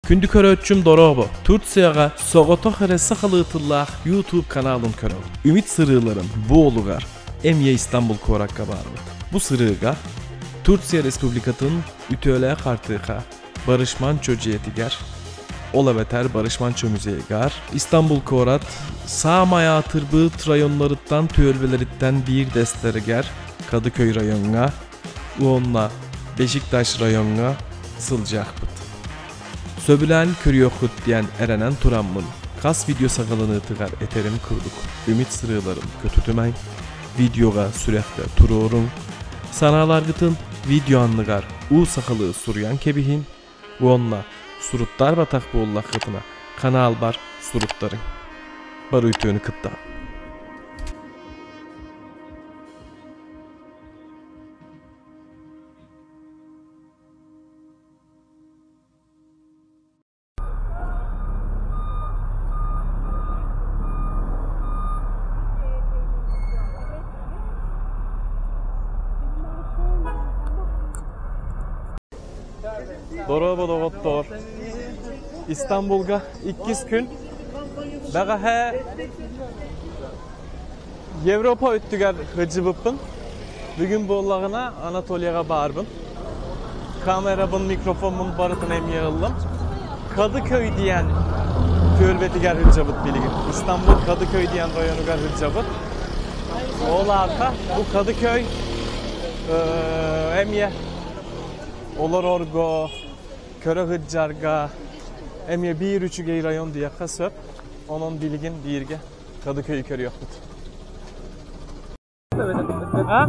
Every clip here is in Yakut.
Күндү көрөөччүм дорообо! Турцияҕа соҕотох эрэ сахалыы тыллаах YouTube каналын көрөбүт. Үмит сырыыларын бу олугар эмиэ Истанбул куоракка баарбыт. Бу сырыыга Турция Республикатын үтүөлээх артыыка Барыш Манчо дьиэтигэр, ол эбэтэр Барыш Манчо музейыгар, Истанбул куорат саамай аатырбыт районнарыттан түөлбэлэриттэн биирдэстэригэр Кадыкөй райоҥҥа уонна Бешикташ райоҥҥа сылдьыахпыт. Сөбүлээн көрүөххүт диэн эрэнэн тураммын, хас видео саҕаланыытыгар этэрим курдук, үмит сырыыларын көтүтүмэҥ, видеоҕа сүрэхтэ туруоруҥ, санааларгытын видео анныгар уу сахалыы суруйан кэбиһин уонна суруттарбатах буоллаххытына каналбар суруттарыҥ. Бары үтүөнү кытта. Дорообо доҕоттоор! Истанбулга иккис күн. Бэҕэһээ Европа өттүгэр сылдьыбыппын. Бүгүн буоллаҕына Анатолияҕа баарбын. Камерабын, микрофоммун барытын эмиэ ыллым. Кадыкөй диэн түөлбэтигэр сылдьабыт билигин. Истанбул Кадыкөй диэн районугар сылдьабыт. Ол аата бу Кадыкөй эмиэ олорорго, көрө сылдьарга эмиэ биир үчүгэй район диэххэ сөп. Онон билигин бииргэ Кадыкөйү көрүөхпүт. А?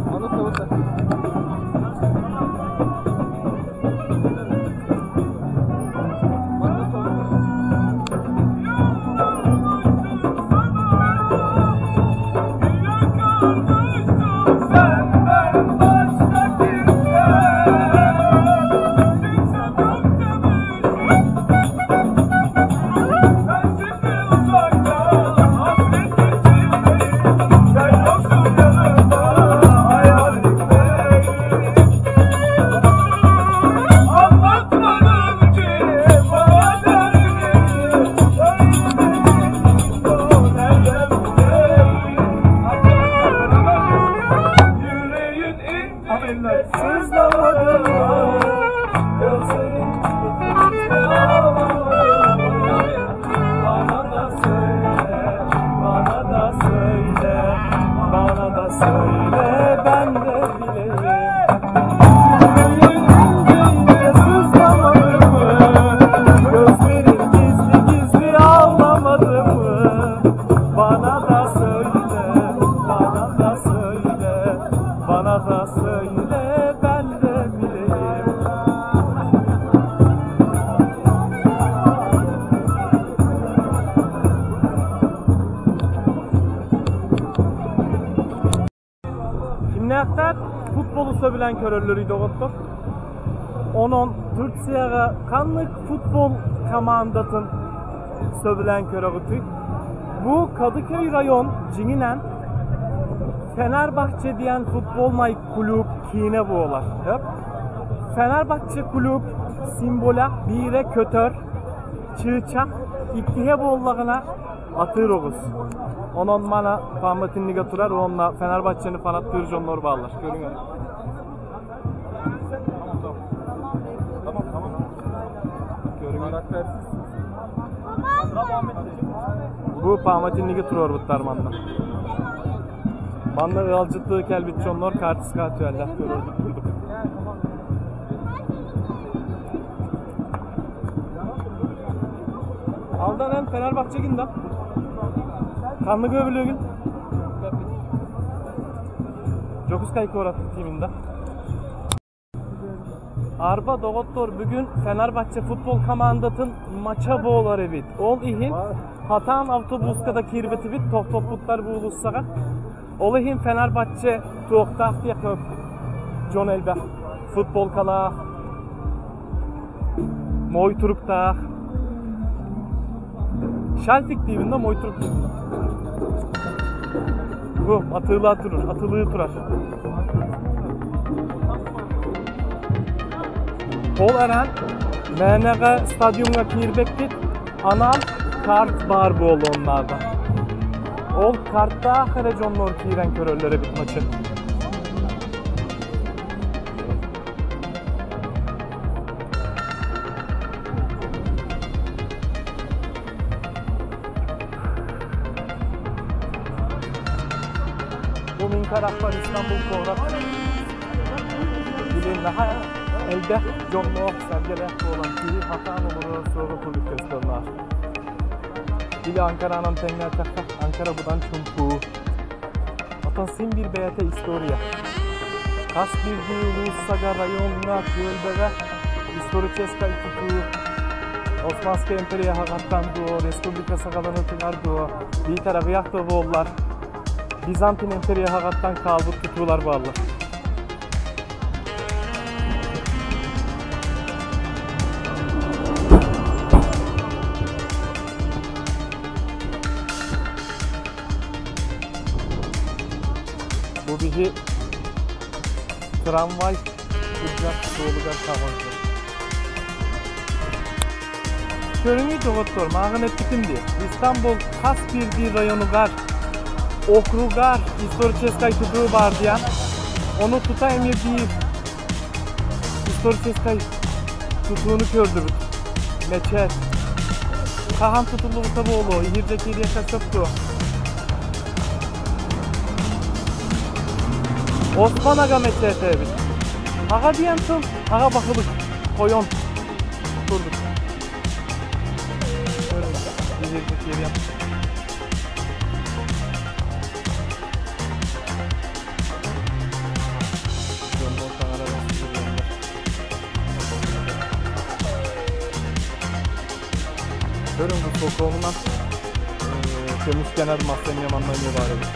Кимнээхтэр футболу сөбүлээн көрөллөрүй доҕоттор? Онон Турцияҕа ханнык футбол командатын сөбүлээн көрөҕүтүй? Бу Кадыкөй район дьиҥинэн Fenerbahçe диэн футбольнай клуб киинэ буолар. Fenerbahçe клуб символа биирэ көтөр, чыычах, иккиһэ буоллаҕына атыыр оҕус. Онон мана пааматынньыга турар уонна Fenerbahçeni фанаттыыр дьоннор бааллар. Көрүҥ эрэ. Бу пааматынньыгы туруорбуттар манна. Манна ыалдьыттыы кэлбит дьоннор хаартыскаҕа түһэллэр көрөрбүт курдук. Алдан эн Fenerbahçe'гин да? Ханнык өбүлүгүн? Дьокуускай куорат тиимин да? Арба доҕоттор бүгүн Fenerbahçe futbol командатын мача буолар эбит. Ол иһин хатаан автобуска да киирбэтибит тохтоппуттар уулуссаҕа. Ол иһин Fenerbahçe туохтаах диэххэ дьон элбэх. Футболкалаах, мой туруктаах. Шальфик диибин да мой турук диибин да. Бу атыылаа турар, атылыы турар. Ол эрэн мээнэҕэ стадиумҥа киирбэккит, анал карт баар буолуон наада. Ол картаах эрэ дьоннор киирэн көрөллөр эбит мачы. Бу мин харахпар Истанбул куорат билин наһаа элбэх дьонноох, сэргэлээх буолан киһи хатаан олорор суоҕа курдук көстөр. Били Анкаранан тэҥнээтэххэ, Анкара быдан чумпуу. Оттон син биир бэйэтэ история. Хас биирдии улууссага, райоҥҥа, түөлбэҕэ историческай тутуу Османскай империя хаҕаттан дуо, республика саҕаланыытыгар дуо, биитэр аҕыйах да буоллар, Византин империя хаҕаттан хаалбыт тутуулар бааллар. Бу биһи трамвай сылдьар суолугар хаалан Көрүҥүй доҕоттор, мааҕын эппитим дии. Истанбул хас биирдии районугар, округар историческай тутуу баар диэн. Ону тута эмиэ биир историческай тутууну көрдүбүт. Мечеть. Хаһан тутуллубута буолуо, иһирдьэ киириэххэ сөп дуо? Осман Ага мечети эбит. Аҕа диэн тыл, аҕа баһылык, тойон курдук. Иһирдьэ киириэм. Дьоннор таҥаралар сүгүрүйэллэр. Көрүҥ бу сокуонунан көмүскэнэр мас эмиэ манна эмиэ баар эбит.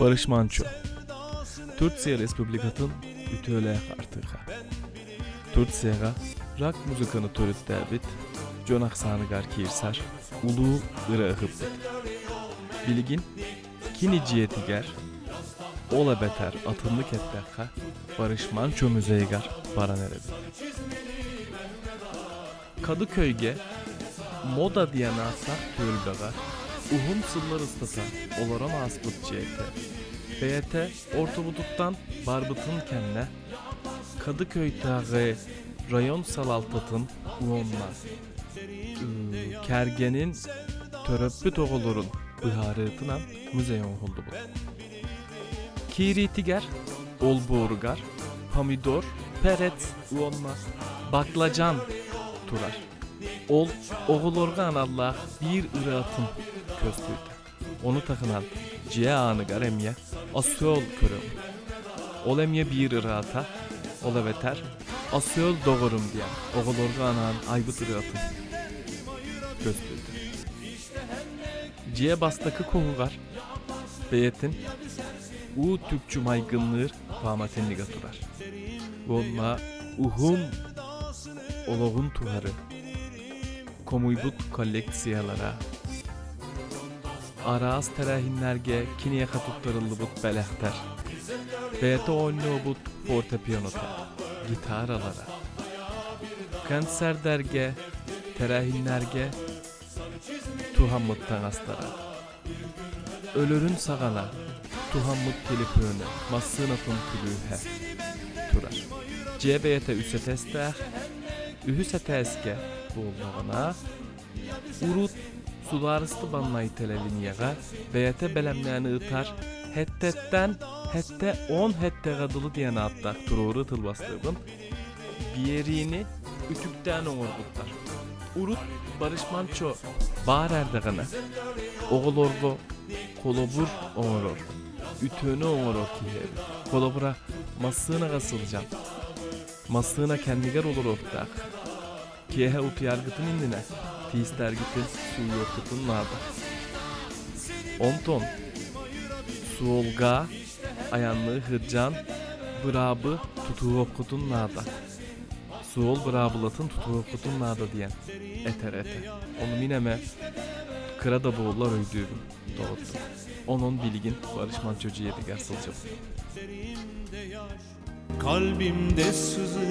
Барış Manço Турция Республикатын үтүөлээх артыыһа. Турцияҕа рок музыканы төрүттээбит, дьон ахсааныгар киирсэр улуу ырыаһыппыт. Билигин кини дьиэтигэр, ол эбэтэр атыннык эттэххэ, Барış Manço музейыгар баран эрэбит. Kadıköyгэ Moda диэн ааттаах түөлбэҕэ уһун сыллар устата олорон ааспыт дьиэтэ, бэйэтэ ортобутуттан барбытын кэннэ Кадыкөйдээҕи район салалтатын уонна кэргэнин төрөппүт оҕолорун быһаарыытынан музей оҥоһуллубут. Киириитигэр, олбуоругар помидор, перец уонна баклажан турар. Ол оҕолорго аналлаах биир ырыатын көстүүтэ. Ону таһынан дьиэ ааныгар эмиэ осел көрөҕүн. Ол эмиэ биир ырыата, ол эбэтэр «Осел доҕорум» диэн оҕолорго анаан айбыт ырыатын көстүүтэ. Дьиэ бастакы куһугар бэйэтин уу түкчү майгынныыр пааматынньыга турар. Уонна уһун олоҕун тухары хомуйбут коллекциялара, араас тэрээһиннэргэ киниэхэ туттарыллыбыт бэлэхтэр, бэйэтэ оонньообут фортепианота, гитаралара, концердэргэ, тэрээһиннэргэ туһаммыт таҥастара, өлөрүн саҕана туһаммыт телефона, массыынатын күлүүһэ турар. Дьиэ бэйэтэ үс этээстээх, үһүс этээскэ буоллаҕына, урут судаарыстыбаннай телелинияҕа бэйэтэ бэлэмнээн ыытар һэттэттэн һэттэ он һэттэҕэ дылы диэн ааттаах туруору тылбастыыбын биэриини үтүктээн оҥорбуттар. Урут Барış Manço баар эрдэҕинэ оҕолорго холобур оҥорор, үтүөнү оҥорор киһи эбит. Холобура, массыынаҕа сылдьан, массыына кэннигэр олоруохтаах. Киэһэ утуйаргытын иннинэ тиистэргитин сууйуоххутун наада. Онтон суолга айанныы сылдьан быраабы тутуһуоххутун наада. Суол быраабылатын тутуһуоххутун наада диэн этэр этэ. Ону мин эмэ кыра да буоллар өйдүүбүн, доҕоттор. Онон билигин Барış Manço дьиэтигэр сылдьабын. Kalbimde sızı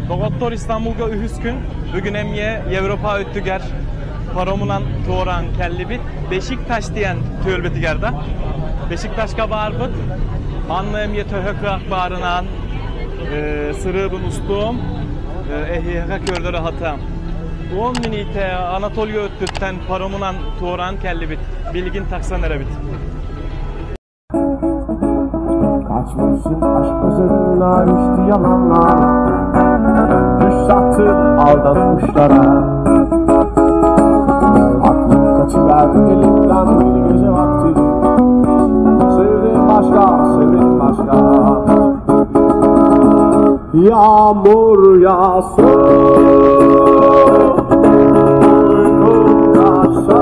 Доҕоттор, Истанбулга үһүс күн. Бүгүн эмиэ Европа өттүгэр паромунан туораан кэллибит. Бешикташ диэн түөлбэтигэр да. Бешикташка баарбыт. Манна эмиэ төһө кыах баарынан сырыыбын устуом, эһиэхэ көрдөрө сатыам. 10 минутэ Анатолия өттүттэн паромунан туораан кэллибит. Билигин тахсан эрэбит. Kaç mevsim aşk pazarında düştü yalanlar Düş sattım aldatmışlara Aklım kaçıverdi elimden bir gece vakti Sevdim başka, sevdim başka Yağmur yağsın Uykum kaçsa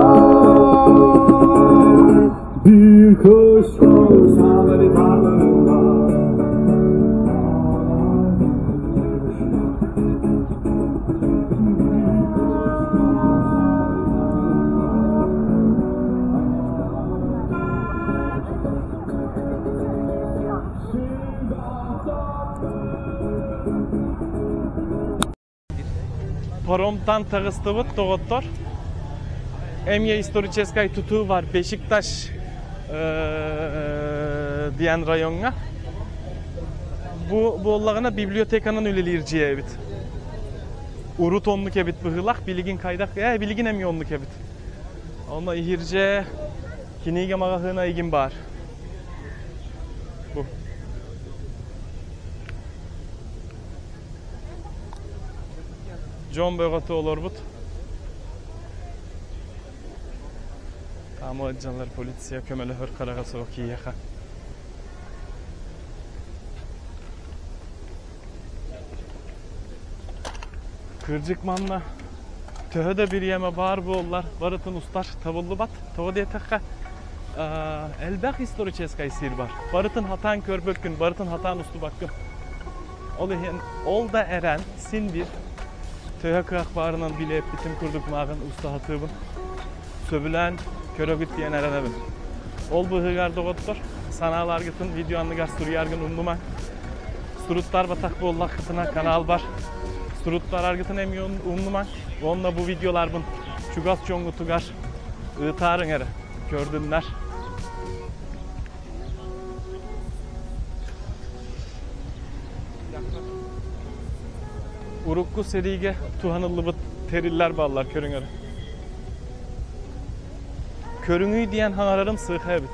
Bir kış olsa beni parlarında Паромтан таҕыстыбыт, доҕоттор. Эмиэ историческай тутуу бар Бешикташ диэн райоҥҥа. Бу буоллаҕына библиотеканан үлэлиир дьиэ эбит. Урут оннук эбит быһыылаах, билигин хайдах? Ээ, билигин эмиэ оннук эбит. Онно иһирдьэ кинигэ маҕаһыына игин баар. Бу. Дьон бөҕөтө олорбут. Таама дьаллар полиция көмөлөһөр хараҕа суох киһиэхэ. Кырдьык манна төһө да бириэмэ баар буоллар, барытын устар табыллыбат. Тоҕо диэтэххэ, элбэх историческай сир бар. Барытын хатаан көрбөккүн, барытын хатаан устубаккын. Ол иһин ол да эрэн син биир төһө кыах баарынан билээппитим курдук мааҕын уста сатыыбын. Сөбүлээн көрөбүт диэн эрэнэбин. Ол быыһыгар доҕоттор, санааларгытын видео анныгар суруйаргын умнумаҥ. Суруттарбатах буоллаххытына канал бар. Суруттараргытын эмиэ умнумаҥ. Уонна бу видеоларбын чугас дьоҥҥутугар ыытаарыҥ эрэ, көрдүннэр. Урукку сэриигэ туһаныллыбыт тэриллэр бааллар көрүҥэр. Көрүҥүй диэн хаҥарарым сыыха эбит.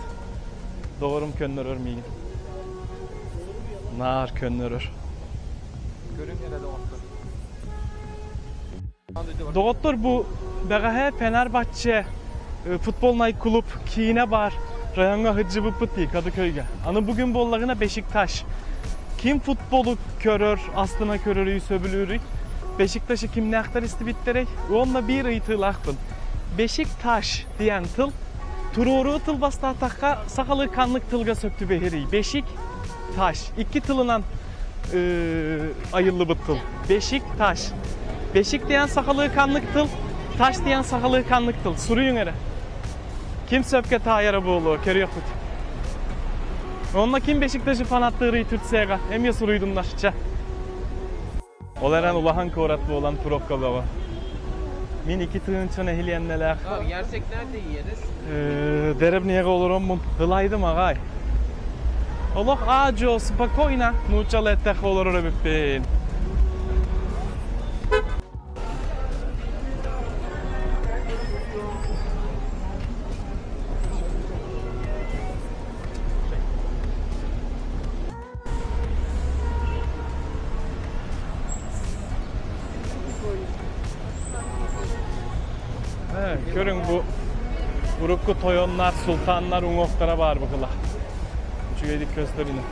Доҕорум көннөрөр миигин. Наар көннөрөр. Көрүҥ эрэ доҕоттор. Доҕоттор бу бэҕэһээ Фенербахче футбольнай клуб киинэ баар райоҥҥа сылдьыбыппыт дии Кадыкöyгэ. Аны бүгүн буоллаҕына Бешикташ. Ким футболу көрөр, астына көрөрүй, сөбүлүүрүй? Бешикташы кимнээхтэр истибиттэрэй? Уонна биир ыйытыылаахпын. Бешикташ диэн тыл туруоруу тыл бастаатахха сахалыы ханнык тылга сөп түбэһэрий? Бешик таш. Икки тылынан айыллыбыт тыл. Бешик таш. Бешик диэн сахалыы ханнык тыл, таш диэн сахалыы ханнык тыл. Суруйуҥ эрэ. Ким сөпкө таайара буолуо, көрүөхпүт. Онно ким Бешикташы фанаттыырый Турцияга? Эмиэ суруйдуннар, чэ. Ол эрэн улахан куорат буолан пробка бөҕө. Мин икки тыһыынча нэһилиэннэлээх Yersek nerede yeriz? дэрэбниэҕэ олороммун ылайдым аҕай. Олох аа-дьуо спокойно нууччалыы эттэххэ олорор эбиппин. Көрүҥ бу урукку тойоннар, султаннар уҥуохтара баар быһыылаах. Үчүгэйдик көстөр ини.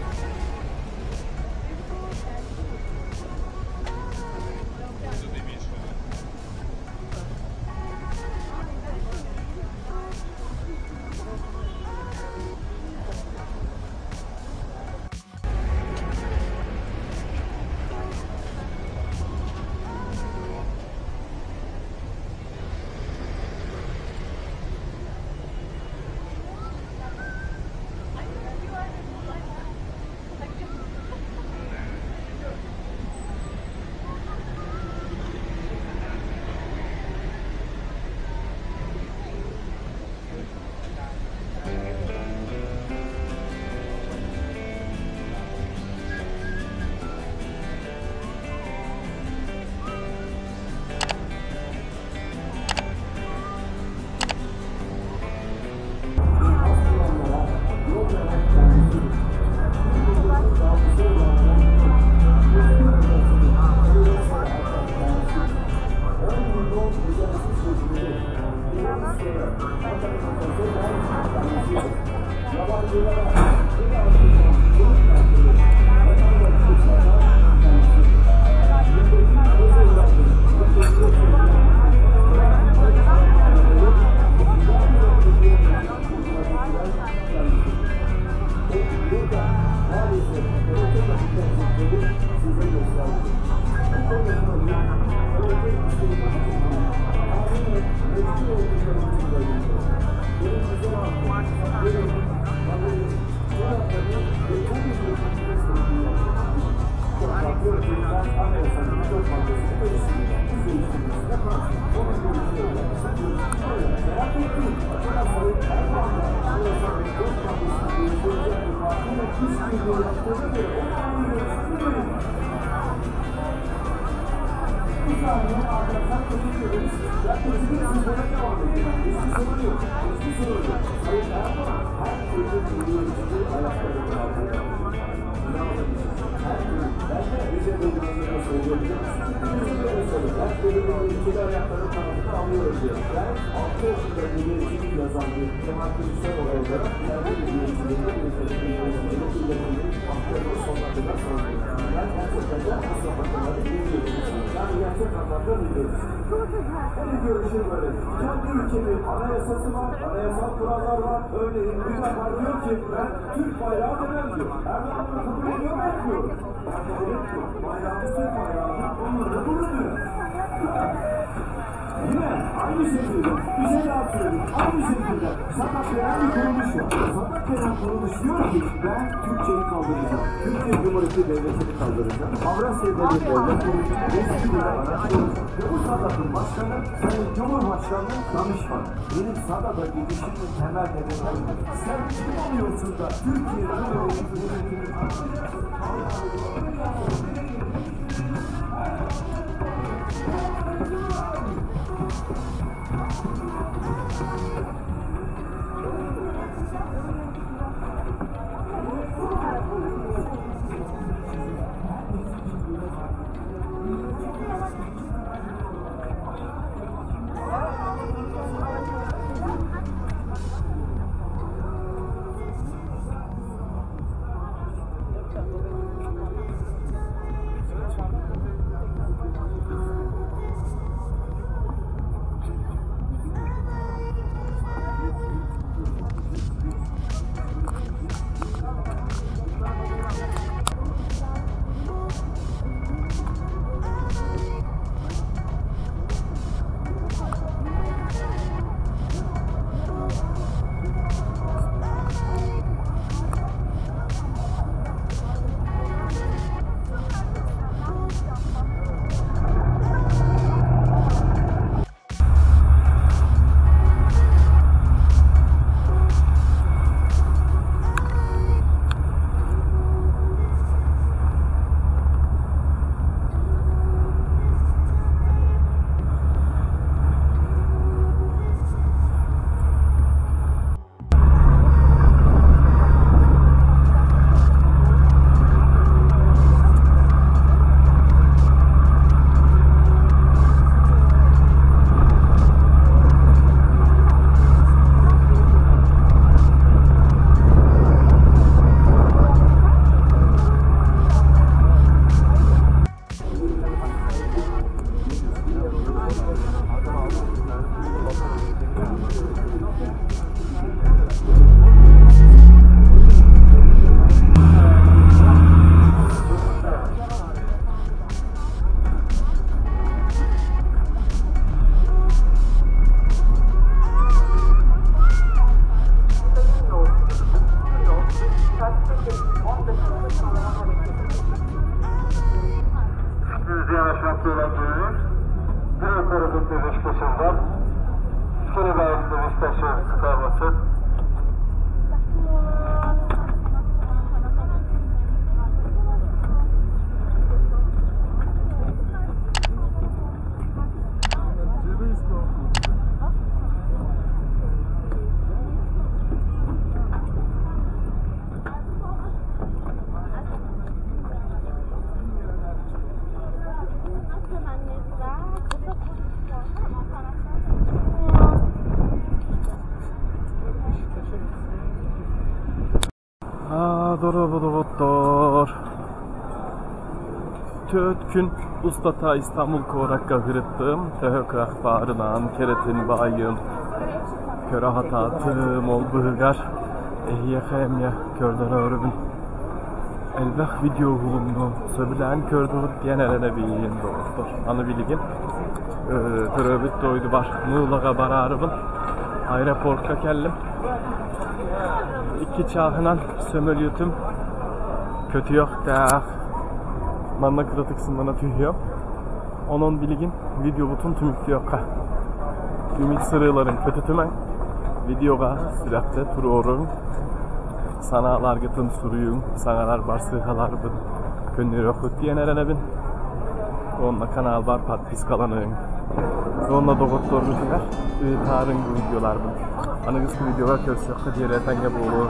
Beşiktaş'ından. Şöyle Beşiktaş'ın çıkarması. Дорообо доҕоттоор. Түөрт күн устата Истанбул куоракка сырыттым. Төһө кыах баарынан кэрэтин баайын көрө сатаатым. Ол быыһыгар эһиэхэ эмиэ көрдөрөөрүбүн элбэх видео уһулуннум. Сөбүлээн көрдүҕүт диэн эрэнэбин доҕоттор. Аны билигин төрөөбүт дойдубар Мыылаҕа бараарыбын аэропортка кэллим. Икки чааһынан сөмөлүөтүм көтүөхтээх. Манна кыратык сыннана түһүөм. Онон билигин видеобутун түмүктүөххэ. Үмит сырыыларын көтүтүмэҥ. Видеоҕа сүрэхтэ туруоруҥ. Санааларгытын суруйуҥ. Саҥарар барсыһаларбын көннөрүөххүт диэн эрэнэбин. Уонна каналбар подпискаланыҥ. Уонна доҕотторгутугар ыытаарыҥ бу видеоларбын. Аныгыскы видеоҕа көрсүөххэ диэри этэҥҥэ буолуо.